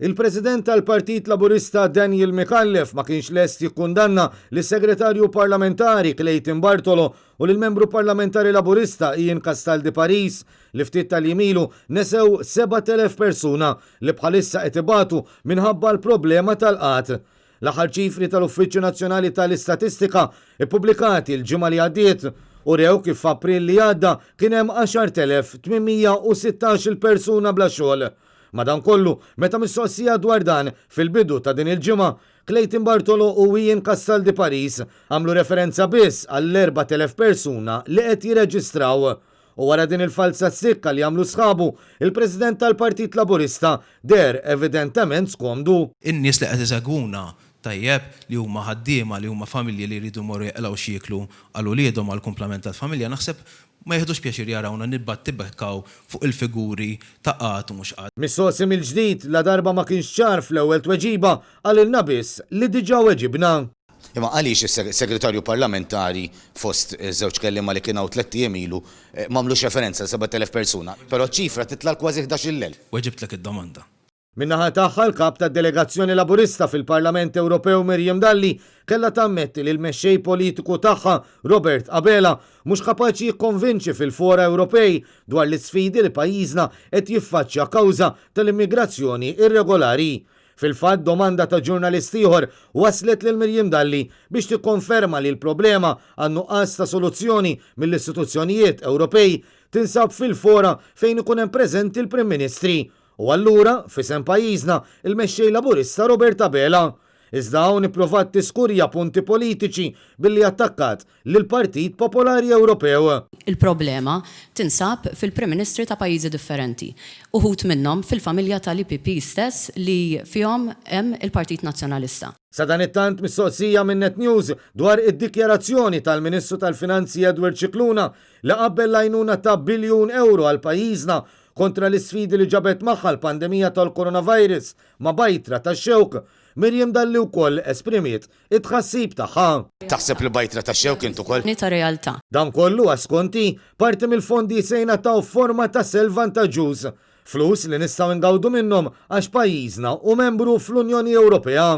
Il-President tal-Partit Laburista Daniel Micallef ma kienx lest jikkundanna lis-Segretarju Parlamentari Clayton Bartolo u lill-Membru Parlamentari Laburista Ian Castaldi Paris li ftit tal-jiem ilu nesew 7,000 persuna li bħalissa qed ibatu minħabba l-problema tal-qgħad. L-aħħar ċifri tal-Uffiċċju Nazzjonali tal-Istatistika ppubblikati l-ġimgħa li għaddiet urew kif f'April li għadda kien hemm 10,816-il persuna bla xogħol. Madankollu, meta mistoqsija dwar dan fil-bidu ta' din il-ġimgħa, Clayton Bartolo u Ian Castaldi Paris għamlu referenza biss għall-4,000 persuna li qed jirreġistraw. U wara din il-falza sikka li għamlu sħabu, il-President tal-Partit Laburista deher evidentement skomdu. In-nies li qed isegwuna, tajjeb, li huma ħaddiema, li huma familji li jridu jmorru jeqilgħu x'jieklu għal uliedhom, għall-kumplament tal-familja, naħseb ma jiħdux pjaċir jarawna nibbattibekkaw fuq il-figuri ta' qgħad u mhux qgħad. Mistoqsi mill-ġdid, ladarba ma kienx ċar fl-ewwel tweġiba, qalilna biss li diġà weġibna. Imma għaliex is-Segretarju Parlamentari fost żewġ kelliema li kien hawn tlett ijiem ilu m'għamlux referenza għal 7,000 persuna? Però ċ-ċifra titla' għal kważi 11,000. Weġibtlek id-domanda. Min-naħa tagħha l-Kap tad-Delegazzjoni Laburista fil-Parlament Ewropew Miriam Dalli kellha tammetti li l-mexxej politiku tagħha Robert Abela mhux kapaċi jikkonvinċi fil-fora Ewropej dwar l-isfidi li pajjiżna qed jiffaċċja kawża tal-immigrazzjoni irregolari. Fil-fatt, domanda ta' ġurnalist ieħor wasslet lil Miriam Dalli biex tikkonferma li l-problema għan-nuqqas ta' soluzzjoni mill-istituzzjonijiet Ewropej tinsab fil-fora fejn ikun hemm preżenti l-Prim Ministri u allura, f'isem pajjiżna, il-Mexxej Laburista Robert Abela. Iżda hawn ipprovat tiskurja punti politiċi billi attakkat lill-Partit Popolari Ewropew. Il-problema tinsab fil-Prim Ministri ta' pajjiżi differenti. Uħud minnhom fil-familja tal-EPP stess li fihom hemm il-Partit Nazzjonalista. Sadanittant mistoqsija minn Net News dwar id-dikjarazzjoni tal-Ministru tal-Finanzi Edward Scicluna li qabbel l-għajnuna ta' biljun ewro għal pajjiżna kontra l-isfidi li ġabet magħha l-pandemija tal-coronavirus ma' bajtra tax-xewk, Miriam Dalli wkoll esprimiet it-tħassib tagħha. Taħseb li bajtra tax-xewk int ukoll? Ta' realtà. Dan kollu għax skont hi, parti mill-fondi se jingħataw f'forma ta' self vantaġġuż. Flus li nistgħu ngawdu minnhom għax pajjiżna hu membru fl-Unjoni Ewropea.